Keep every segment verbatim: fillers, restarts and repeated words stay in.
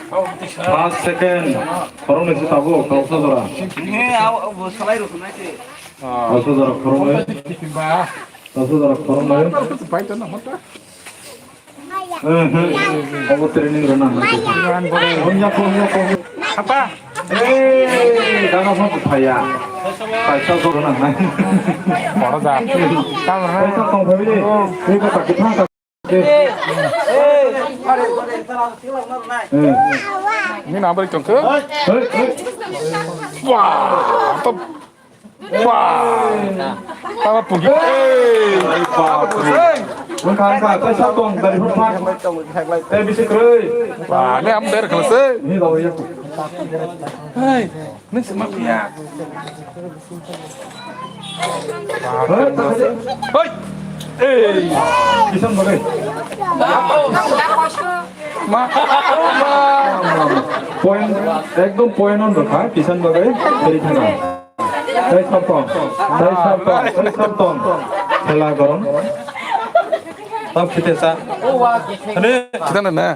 First, second, khoroknwi se tabuk, Kauksa jora. Kauksa jora khoroknwi. Kauksa jora khoroknwi. Eh, eh, obo training rwna hwnwi. Hapa. Eh, dana phone phaya. Paisa jora na. Boro ja. Paisa tong phai de. Tei ko tak thang tak. Eh. Ni number tong ko. Hei, hei. Wah, to Wah! Tama pugi. Hey! Ai, bap re. Wngkha, wngkha, tei sab tong, dari phano thang. Tei bisi kwrwi. Wah, le am der khlasai. Ni bawa ya. Hey, ni sima pia. Hey, tak ada. Hey! Hey! Kisan bagai. Ma. Ma. Point, ekdom point on rakha, kisan bagai. Dari thang. Tei sab tong, tei sab tong, tei sab tong. Khela gorom. Tab khite sa. Hane. Khite na na.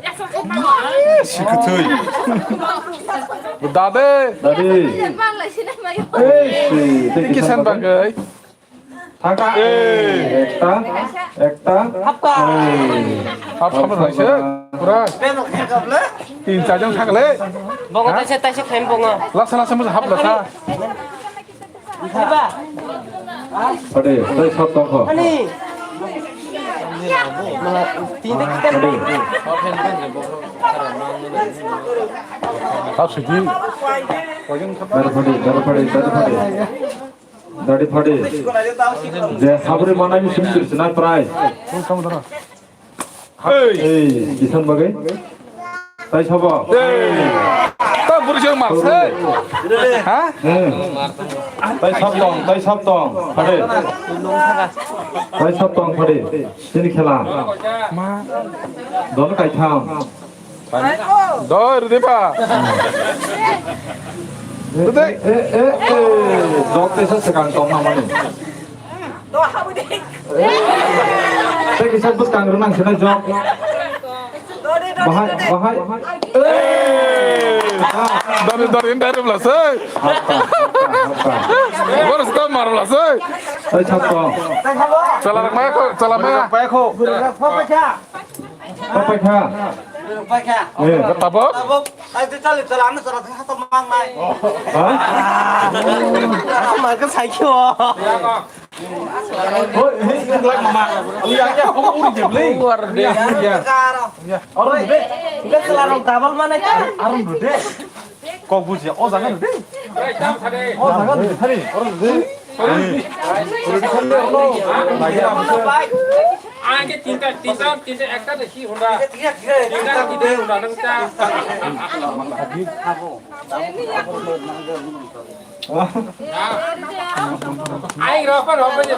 Sikutui. Dade. Dadi. Ei, si, tei kisan bagai. Thangka. Ei. Ekta, ekta. Hapka. Ei. Hap, hap, hap, hap. Pura. Tin, char jon thangkle. Bongo taisa, taisa khaim bongo. Lasa, lasa, musa hap lasa. Pade, tei sab tongkho. Ani. Mala, tinta kita. Pade. Hap sidi. Dar pade, dar pade, dar pade. Dari pade. Je sabri manai mi sum sum sinai prai. Ei, kisan bagai. Tai sabo. Ei. Ta buri jeng mar se. Ha? Eh. Tai sab tong, tai sab tong. Pade. Tai sab tong pade. Sini khela. Ma. Don kai tham. Doi, rwdi ba. Rwdi. Eh, eh, eh, jok tesa swkang tongma mani. Tei kisa bwskang rwnang sinai jok. Bahai, bahai. Eh. Dari, dari, dari belas, eh. Hapta, hapta, hapta. Boris kau mar belas, eh. Tei sab tong. Chala rak maya ko, chala maya. Paikha. Paikha. Eh. Tabok? Tabok. Ai, tu chala, chala, anu chala, hata mang nai. Ha? Hata mang ke sai kyo. Hoi, hei, glak mama. Iya, iya, hom uri de blei. Luar biasa. Iya. Iya. Orang de. Enggak chala rong tabal mana kan? Orang de. Kok buji, oh, jangan de. Oh, jangan de, hari. Orang de. Ang ke tinta, tinta, tinta ekta de si honda. Tinta, tinta honda nang ta. Ai, ropa, ropa je.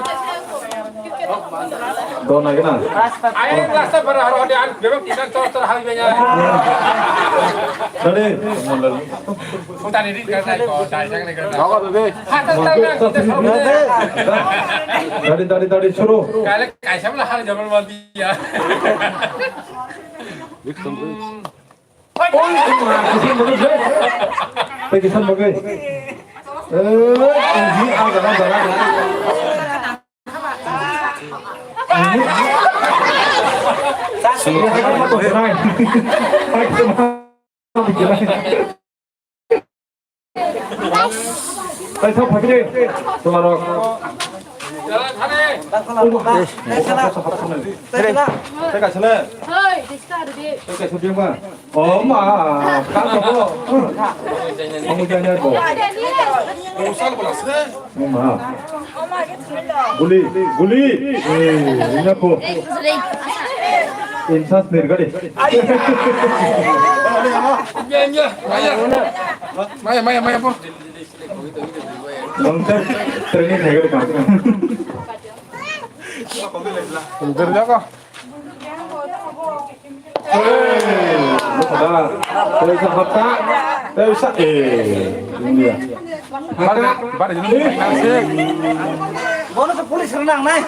Dona gina. Ai, rasta para haro de an bebak tinta tor tor hal benya. Dade. Dari, dari, dari, suru. Kale kaisa mala hal jabal mal diya. Oi, kisan bagai. Tei kisan bagai. Eh, ini agak, agak, agak. Kaisa phagini. Tumarok. Tei kaisa le. Hoi, diska rudi. Tei kaisa biyang ba. Oh ma, ka ko. Omo janya bo. Oh ma. Guli, guli. Eh, ina ko. Insas nirgadi. Maya, maya, maya, maya, po. Bangsa training nirgadi kan. Nirgadi ko. Hey, buka. Tei sa hapta. Tei sa, eh, ini dia. Hapta. Bono to police rwnang nai.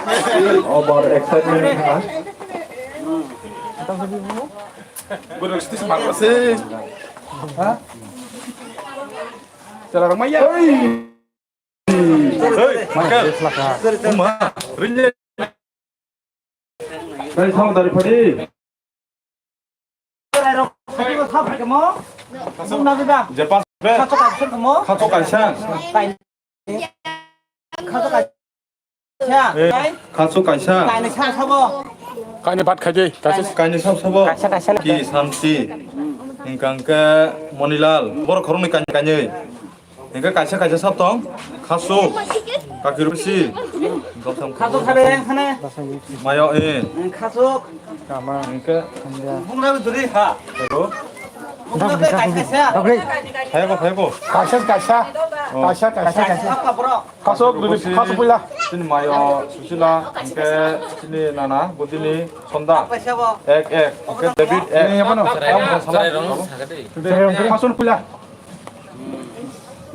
Over excitement, ha? Bono stis marwa se. Ha? Chwla rok maya. Hey, Michael. Uma, rinje. Hey, thong dari phadi. Jepas be. Khato kaisa. Eh, khaso kaisa. Kaini bat khai di, kaisa. Kaini sab sabo. Kaisa, kaisa na. Ki santi. Hingka hingke Monilal. Borok khoroknwi kaini kaini. Hingke kaisa kaisa sab tong. Khaso. Kakirupsi. Khaso khabe yang khane. Mayo, eh. Khaso. Hingke. Bungra duri ha. Hello. Bungra kaisa kaisa. Phaibo, phaibo. Kaisa, kaisa. Oh. Kaisa, kaisa. Kaisa, kaisa. Apa, bro? Kaso, kaso puila. Chini mayo Susila, hingke chini nana, budini Sonda. Ek, ek, hingke David, ek. Ini apa no? Sarai rong, sarai rong. Kaso puila.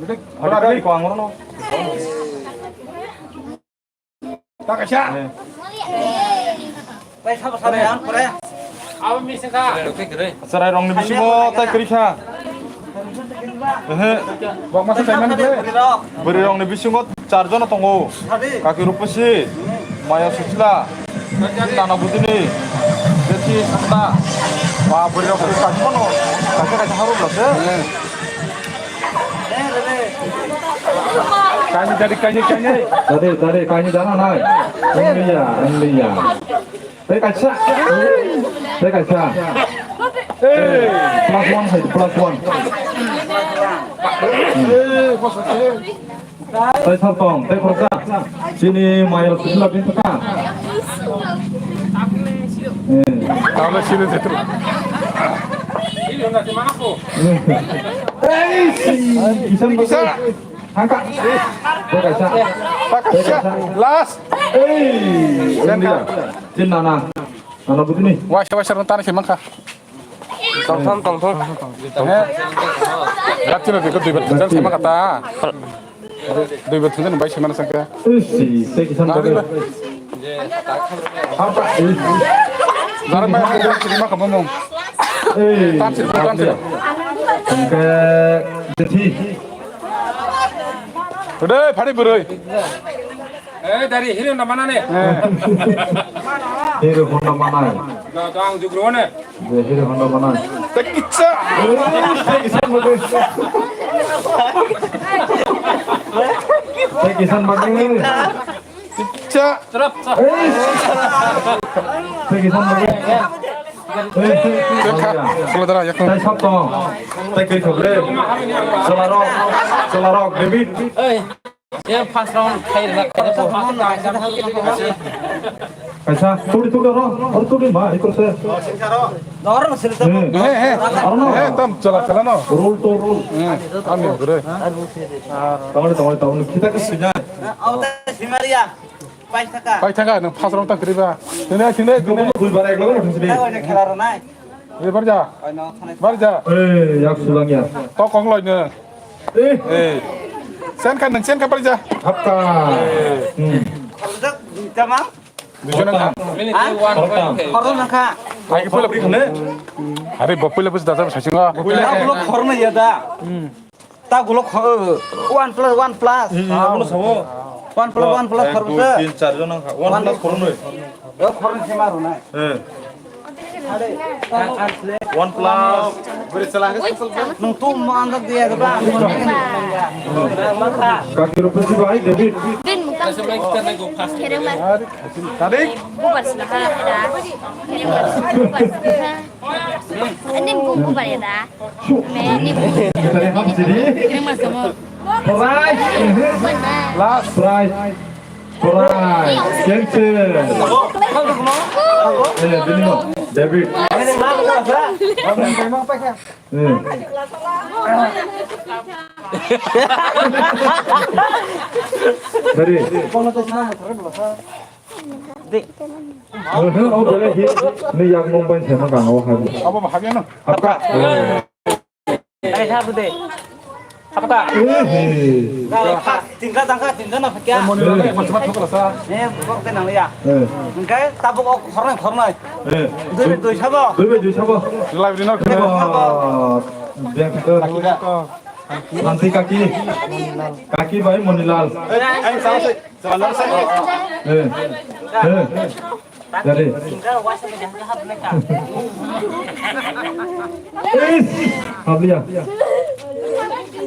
Ini ada ko angor no. Tak kaisa. Eh. Bai sabo sabo yang kore. Abo misi ka. Sarai rongni bisingo tai kwrwi kha. Ehe. Bok masa tai mani ble. Bwrwi rongni bisingo char jona tongo. Kaki Rupasi, Maya Suchila, Nana Budini, Jethi Santa. Ba bwrwi rok kachimano. Kaisa kaisa haruk lase. Kaini dari kaini kaini. Tadi tadi kaini dana nai. Engliya, engliya. Tei kaisa. Tei kaisa. Plus one hai, plus one. Tei sab tong, tei khoroksa. Chini mayo sila bin taka. Tama sini jatru. Kisan kisan. Hangka. Tei kaisa. Tei kaisa. Last. Ei, Chin nana. Nana budini. Waisa waisa rong tani se mankha. Tongthong, tongthong. He. Rat chino dikho dui bat thangjan se mankha ta. Dui bat thangjan bai se mana sangkha. Ei, si, tei kisan tadi. Apa? Ei. Darang bai se mankha bomong. Ei. Tam se, tam se. Hingke jethi. Udah, phari burui. Eh, dari Hero Honda mana nih? Hero Honda mana? Dah, dah, ang jugro nih. Hero Honda mana? Tekitsa. Tekitsa. Tekitsa. Kalau darah ya kan. Tei sab tong. Tei kiri khabre. Selarok. Selarok. David. Yang first round khairna khairna. Kaisa, turi turi ro, aro turi ma, ikor se. Dor sir tam. He he. Aro no. He tam chala chala no. Roll to roll. Ami gure. Tamani tamani tamani kita ke sini. Auta simaria. Paithaka. Paithaka nang first round ta kriba. Tene tene tene. Dui bar ek logo thangsi. Khela ro nai. Ei, barja. Barja. Ei, yak sulang ya. To kong loi ne. Eh. Eh. Sen kan nang sen ka barja. Hapta. Hmm. Tamang. Duijon nang. Khorok nang kha. Ai, pula pula ne. Are, bopula bus da sa sa singa. Khorok na ya da. Hmm. Ta gulo kho-, one plus one plus. Hmm, abono sabo. One plus one plus ek, khoroksa. Dui, tin, char jon wngkha. One plus khoroknwi. Yo khoroknwi se ma rwnai. Eh. One plus. Nung tu mo andak dia ke ba. Kaki rupa si bai, David. Bin mukang. Kereng mas. Tadi? Bubar sila ha da. Ini bubar sila ha. Ini bubar sila ha. Ini bubar. Ini bubar. Ini bubar. Last prize. Prize. Cancel. Eh, bini mo. David. Eh. Dari. Dik. Oh, oh, boleh, hi. Ni yang mumbai sama kang, oh, hari. Apa mahabnya no? Apa? Eh. Hai, ha, bude. Apa? Eh, eh. Tinggal tangka, tinggal apa kya? Eh, kok kenal ya? Eh. Engkai tabuk ok, khornai, khornai. Eh. Dui, dui sabo. Dui, dui sabo. Live dinner. Dui sabo. Beng khato. Santi kaki. Kaki bai Monilal. Eh, eh. Dari. Is, habliya.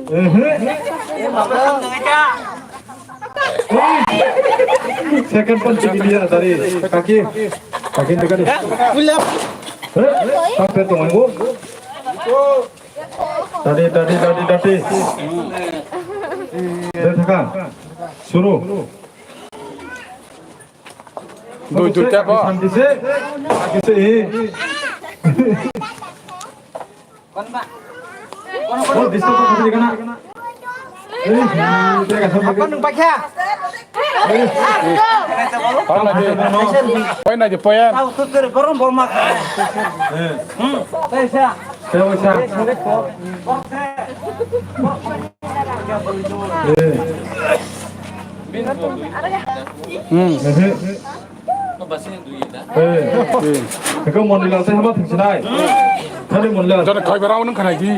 Eh, eh. Second pun tinggi dia dari kaki. Kaki dekat ni. Eh, sampai tunggu. Tadi, tadi, tadi, tadi. Dia tekan. Suruh. Dui, dui, tap, oh. Santi se. Santi se. Oh, disturb apa tadi kena? Eh, dia kasar pakai. Apa nung pakai? Poin aja, poin. Tahu tu kiri, baru bawa makan. Eh. Hmm, saya, saya. Saya, saya. Eh. Hmm. Eh. Eh. Eko Monilal tei hama thangsinai. Khali Monilal. Jana khaiba rao nung khanai di.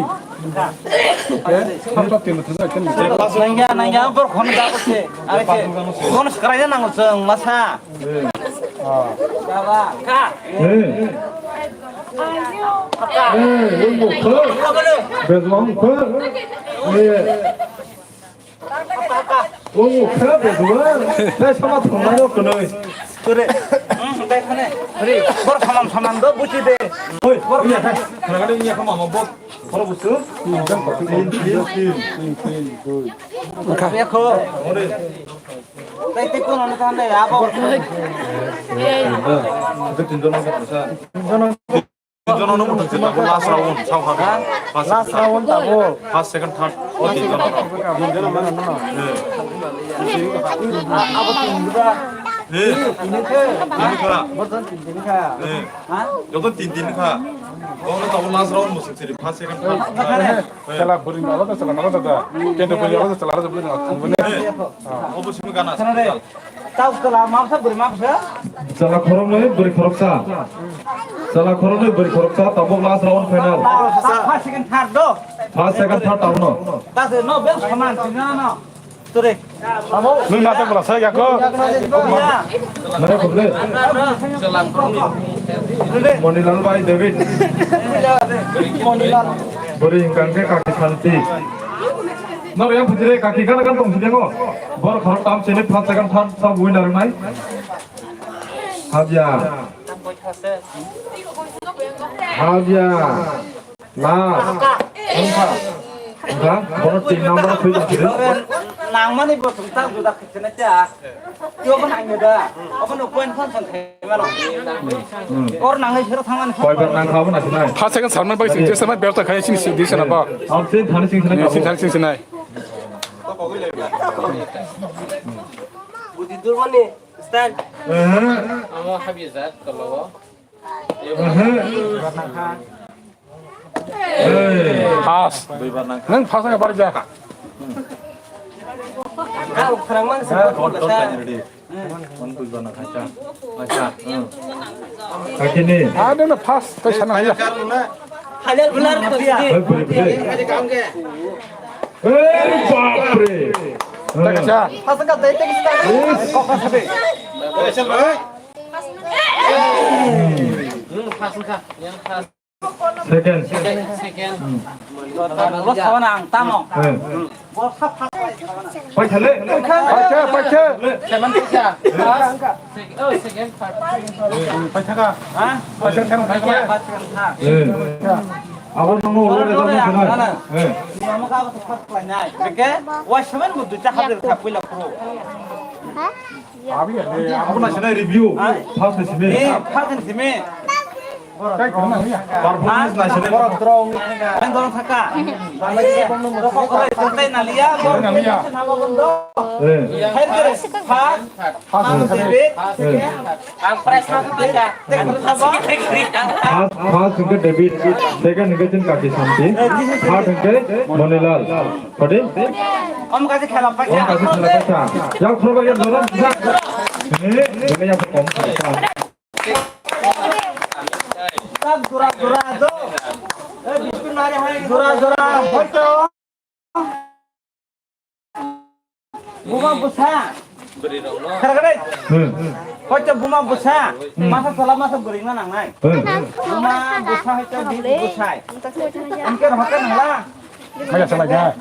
Eh? Samsok tin thangsinai kan. Nangya, nangya, bor khon ga ko se. Are se. Kon skrai na nang chang masa. Eh. Baba, ka. Eh. Eh, wng bo khe. Bezwang khe. Eh. Wng bo khe bezwang. Tei sama thangna no kwnwi. Sure. Hmm, tei khane. Ri, bor saman saman do buchi de. Oi, bor ya. Khana ni ya kama mo bor. Bor busu. Tin, tin, tin, tin, tin. Bia kho. Ore. Tei tei kono no thang de abo. Itu tinjon no sa. Tinjon no muthung sita last round sao ha. Last round tabo. First, second, third. O tinjon no. Abo tinjon. Eh. Ini khe. Ini khe. Borjon tinjon kha. Eh. Ha? Joto tin tin kha. Bono tabo last round muthung siri first, second, third. Chela bwrwi ni alada, chela ni alada da. Kendo bwrwi alada, chela alada, bwrwi ni alada. Obo simi gana. Tau chela mapsa bwrwi mapsa. Chela khoroknwi bwrwi khoroksa. Chela khoroknwi bwrwi khoroksa, tabuk last round final. First, second, third do. First, second, third tauno. Tase no bel saman tinga no. Tore. Nung natok bwla sai gakho. Mana khumle? Monilal bai David. Monilal. Bwrwi hingkang khe kaki Santi. Noro yang pujire kaki gana gana tong sidengo. Bor khorok tam sini first, second, third sab winner nai. Habya. Habya. Last. Wngkha. Wngkha. Bono tin number thwi tong sidi. Nangmani bo tong tang juda khwchana cha. Yo bo nangya da. Obo no point fan fan khai mano. Hmm. Or nangai phero thangmani. Koi bar nang kha bo na sinai. First, second, third man bai sing jesa man berta khai sini sing disa na ba. Ang sin thani sing sinai. Sing thani sing sinai. Budi durmani stand. Eh. Amo habizat kalau. Pass. Nang pass nang bar ja. Kau khrangman se. Kakini. Ada na pass, tai sana ya. Halal bular to ya. Hei, beri, beri. Hei, bapre. Taksa. Pass ka dai, taksa. Yes. Kok ka sabe. Pass ka. Yang pass. Second. Second, second. Lo sawana ang tamo. Eh. Paisa le. Paisa, paisa. Seven paisa. Second, oh, second, third. Paisa ka? Ha? Paisa, seven, paisa. Paisa, third. Eh. Abo nang mo ulo re jang mo. Eh. Mama ka abo thok khlai nai. Oke? Wa seven mo duita hadir tha puila pro. Abi ya. Abo na sene review. First sene. Eh, first sene. Performance naisini. Ang dorong saka. Rokok kore, santai nalia. Nalia. Eh. Hai kore, ha. Ha. Ang prize ma pika. First, first hingke David, second hingke chini kaki Santi, third hingke Monilal. Pade? Om kasi khela paisa. Om kasi khela paisa. Yang khoroba yang dorong, yang. Ini, ini yang kom paisa. Jora jora hoito buma bwsa. Khara khara. Hmm. Hoito buma bwsa. Hmm. Masa sala masa bwrwi ma nangnai. Hmm. Buma bwsa hoito bwsai. Engke rohor ka nangla. Maya sala ya.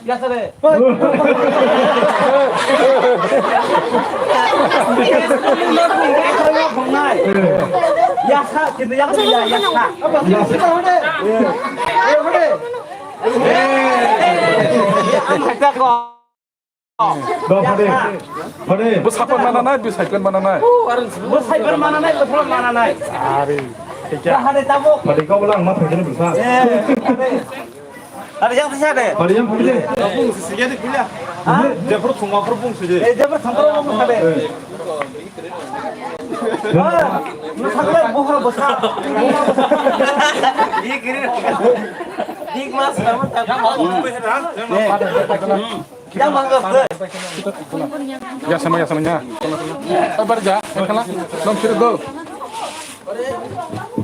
Ya sare. Ya sa, kintu ya sa, ya, ya sa. Ang khaita ko. Dong, phade. Phade. Bo sakon mana nai, bo sakon mana nai. Bo sakon mana nai, bo sakon mana nai. Ari. Phade tabuk. Phade kau bolang ma phade ni bisa. Eh, phade. Phade yang bisa de. Phade yang phade. Bung sisi jadi punya. Ha? Jepur thungma pur bung sisi. Eh, jepur thungma pur bung sisi. Nusakle boha bwsa. Big mas namun tak. Ya sama ya sama ya. Sabar ja, kala. Nom siri do.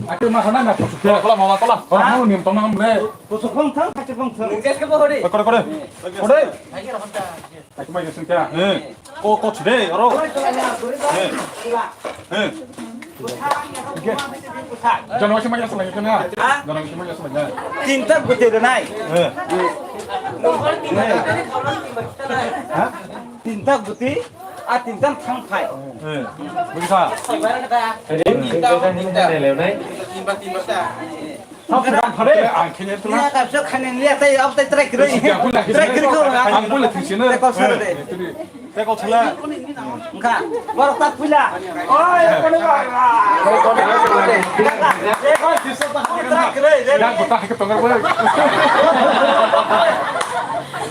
Aku mah sana nggak. Kola mama kola. Oh, mau nim tong ham le. Kusuk kong thang, kacuk kong thang. Kore kore. Kore. Aku mah sini ya. Eh. Ko, ko chide, aro. Eh. Eh. Jana wasi maya sala kana. Ha? Jana wasi maya sala kana. Tinta guti rwnai. Eh. Ha? Tinta guti, a tinta thang phai. Eh. Bujikha. Tinta, tinta. Tinta, tinta. Ang khe ni tula. Niya kapsa khani niya tai ab tai try kiri. Try kiri ko. Ang pula thisi na. Try ko sir de. Try ko sala. Engka. Bor ta pula. Oi, kone ba. Try kiri. Yang kota hai ke tongar ba.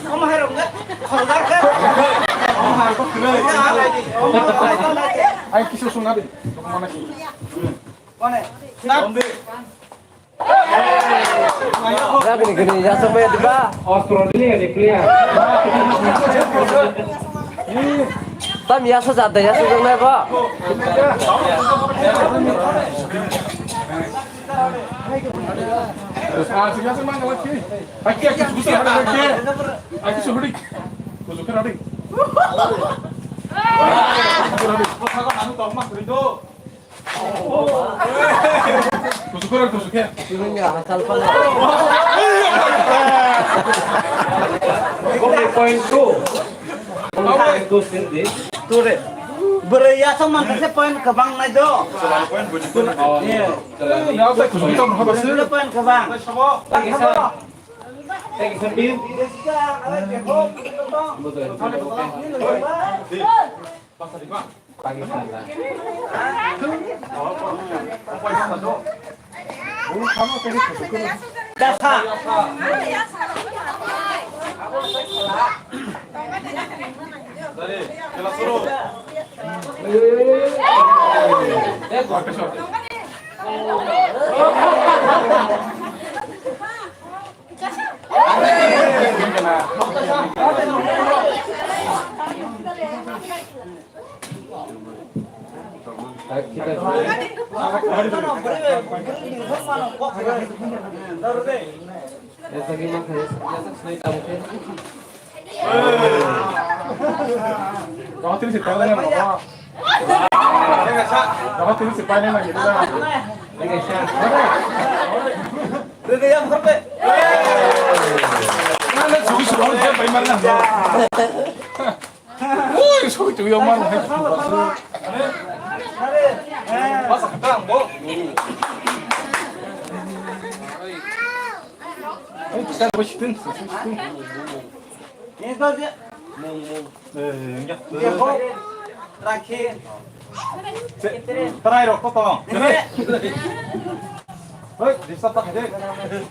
Om hai rong. Khorda ka. Om hai ko kiri. Ai kisu sunga de. Mana ki? Kone. Snap. Gini gini ya sampai tiba. Australia ni player. Tam ya sa jada ya sa jang nai ba. Kusukura, kusukhe. Kusukura, hasal pala. Point two. Point two sindi. Ture. Bwrwi ya sa man se point kwbang nai do. Point buji ko. Iya. Ya, sa kusukhe tong haba se. Point kwbang. Thank you, sir. Ui, soi tu yang mana? Masa ketang, Bo? Ini tu dia. Eh, ya. Dia kok terakhir. Try rok kok tolong. Hei, bisa tak deh. Hei.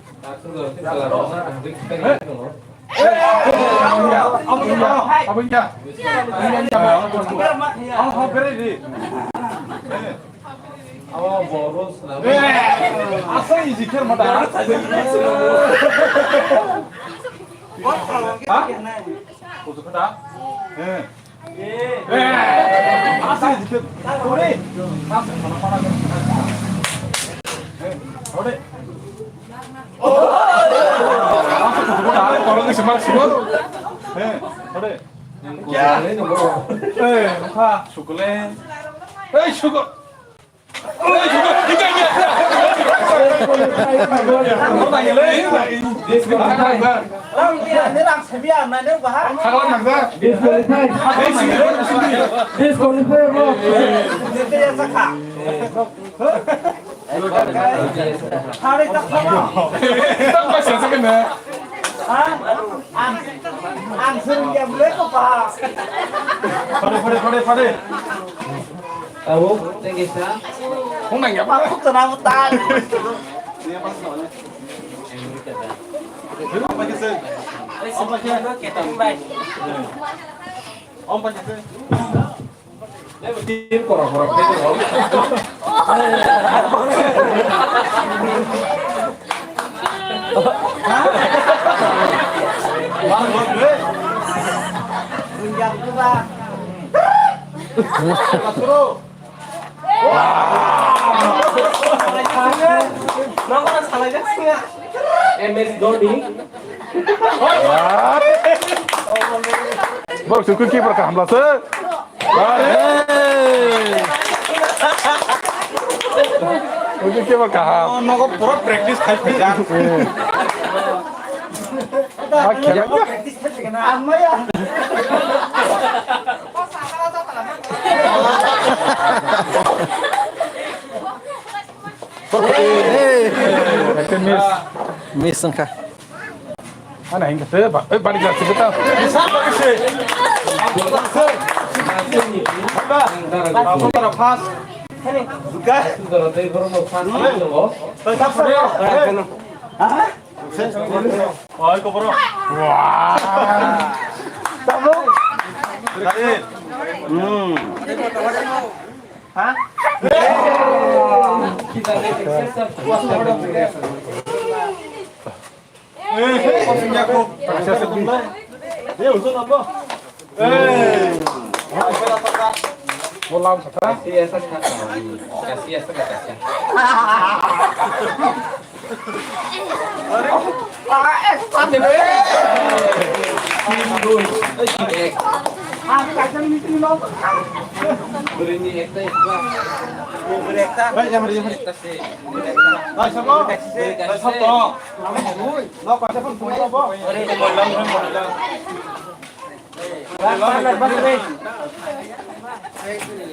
Abang ya. Abang ya. Abang ya. Abang ya. Awa boros na. Asa isi kher mata. Ha? Kusu kata. Eh. Eh. Asa isi kher. Ore. Asa mana mana. Eh. Ore. Smart sugar. Eh, ore. Eh, ha, sukule. Eh, sugar. Ang, ang sering dia boleh kok, Pak. Pade, pade, pade, pade. Abo, thank you, sir. Kung nang ya, Pak. Aku kenapa tak? Om Pancasila. Om Pancasila. Team kora kora khe tong. M S Dhoni. Bok sukun keeper kaham lase. Are! Oke, ke ba kaham. Nogo pura practice khai phaijak. Ah, khela. Ekta miss. Miss wngkha. Ana hingke se ba, eh, bari ga se ta. Oi, ko bro. Wah. Tahu? Hmm. Hah?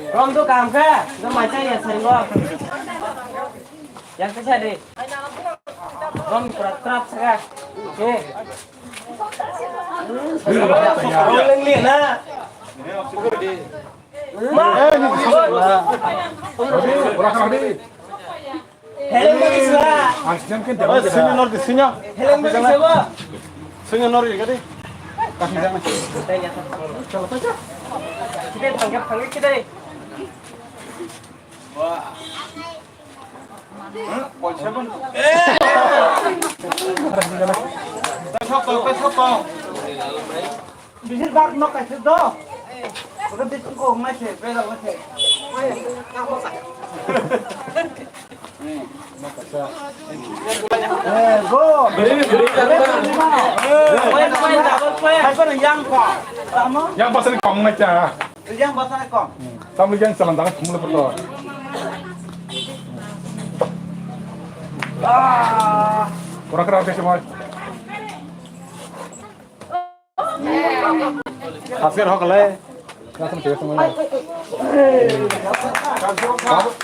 Rom tu kam kha, tu mai chai ya sari go. Yang kisa de. Rom trap trap saka. Eh. Rom leng liya na. Ma. Ora kha de. Heleng bagi sila. Ang siang kan jalan. Sini nor di sini. Heleng bagi sila. Sini nor di kadi. Tapi jangan. Kita tangkap tangkap kita. Wah. Hah? Poisa pun. Eh. Pesok to, pesok to. Bisir bak nok kaisa do. Oke, bisir kok ngai se, beda ngai se. Eh, go. Beri, beri, beri. Kaipa yang kok. Tamo? Yang pasal kong ngai cha. Yang pasal kong. Tamo yang salam tangan kumul perto. Ah. Kurang keras sih, Moy. Hasker hok le. Kasam tiga semua.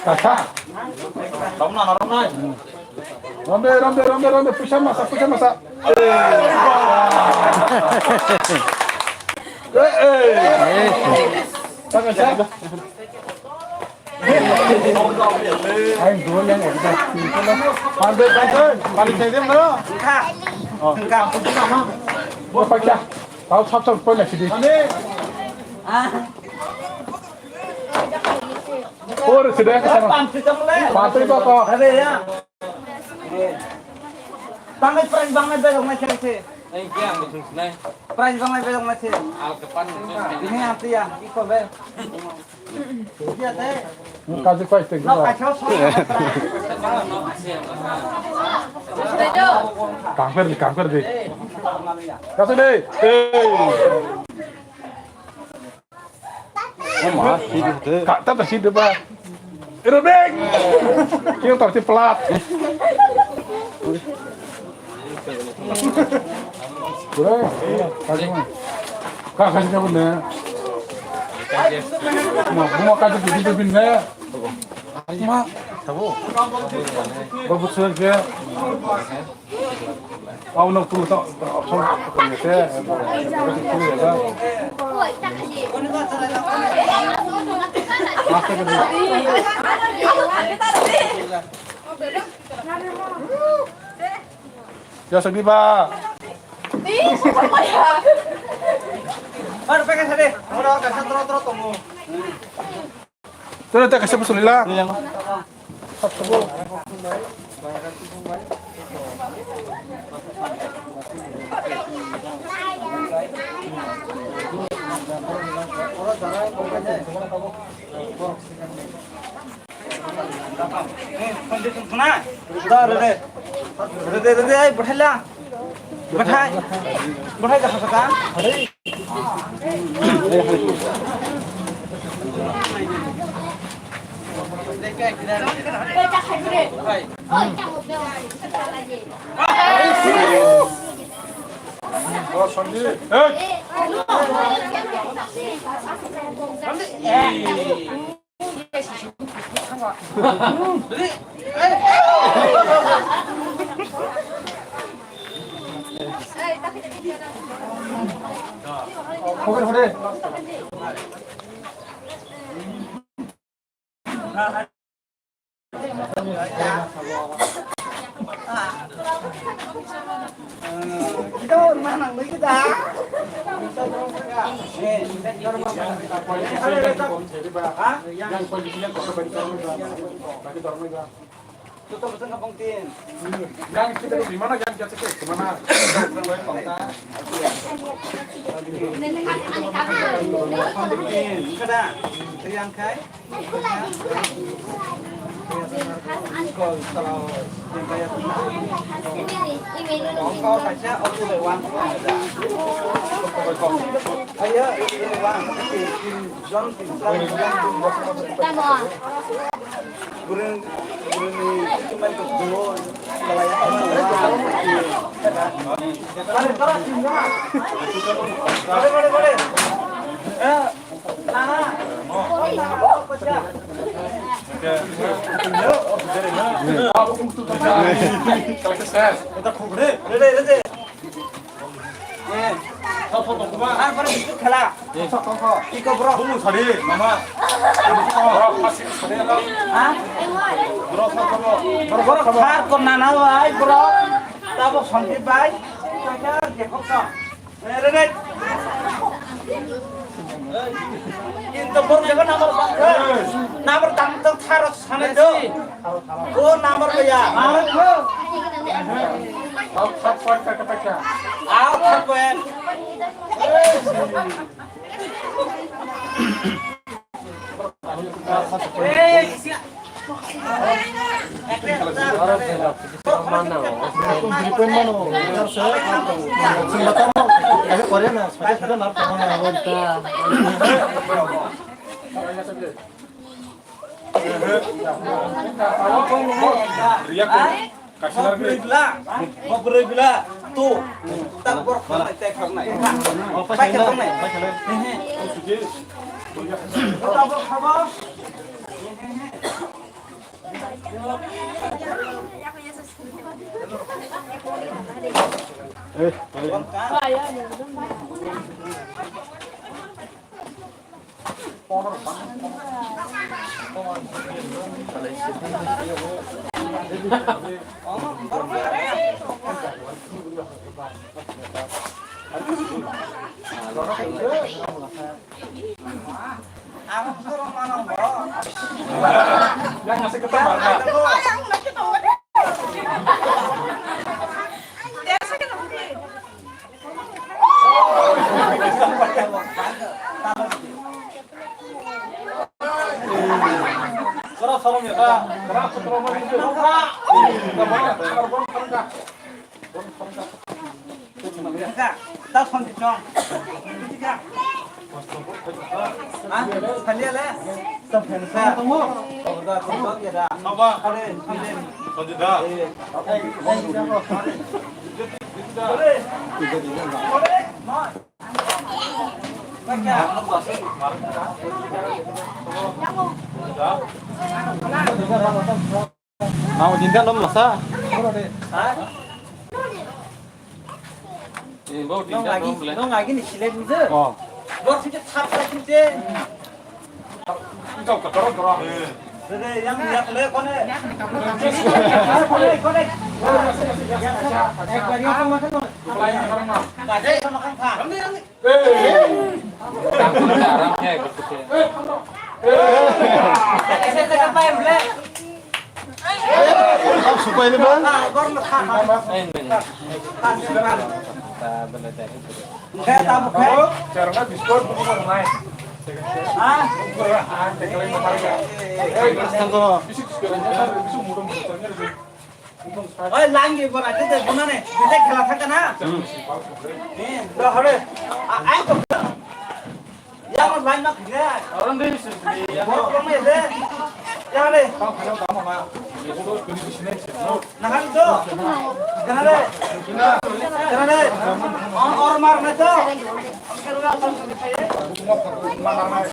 Kasa. Kamu nana rom nai. Rombe, rombe, rombe, rombe, push masa, push masa. Eh, eh. Tangan siapa? Aing dua yang ada. Pantai, pantai, pantai saya dia mana? Enggak. Oh. Enggak. Buat pecah. Tahu sap sap pun lagi di. Ah. Pur sudah ke sana. Pantai apa? Ada ya. Tangai prize bangnai bedok nai khe se. Nai khe ang nai. Prize bangnai bedok nai se. Al kapan. Ini nanti ya, iko be. Iya teh. Kaji prize teh. No kacho so. Kangker di, kangker di. Kasih deh. Hei. Ka, tata sih deh, Pak. Ero deh. Kita tahu si pelat. Bro, kasih mah. Kak, kasih kamu deh. Ma, mau kasih begitu pindah. Ma. Babu sudah ke. Au no tu to option ko te. Ya segi ba. Baru pakai sade. Ora ka satro tro tomo. Tara ta kaisa bwswk lila. Da, re, re. Re, re, re, re, ai, bwthai la. Bwthai. Bwthai ka hasa ka? Oh, Sandeep. Hey. Kita orang mana lagi dah? Yang kita di mana yang kita ke mana? Yang kai? Borok thar kor nana bai borok. Tabok Sandeep bai. Re, re, re. Kintu borok jaga number bang. Number dam tang thar sanai do. O number ba ya. Out thar ko en. Riya ko. Kaisa. Bwrwi bla, bwrwi bla, tu, tak bor khornai, tak khornai. Bai khornai. Tabok khabo. Ka, ta phone di chong. Ka. Ha? Khali ale? Ta phone sa. Oh, da, phone sa ya da. Baba. Ale, ale. Phone di da. Eh. Ale. Ale. Ma. Ka kya? Mau jinta nom masa? Ha? Nong lagi, nong lagi ni sile bujhe? Oh. Bor sike thap thap bujhe. Dede, yang lihat le kone. Kone, kone. Ek bar ye to makan. Kade to makan kha. Supai ni ba? Oi, langi bora, tete bunane, tete khela thangkha na. Hmm. Eh, do hore. A, ai to. Ya mo line ma khia. Aron de. Ya mo ko me de. Ya le. Nahan do. Kana le. Kana le. Or, or mar na to.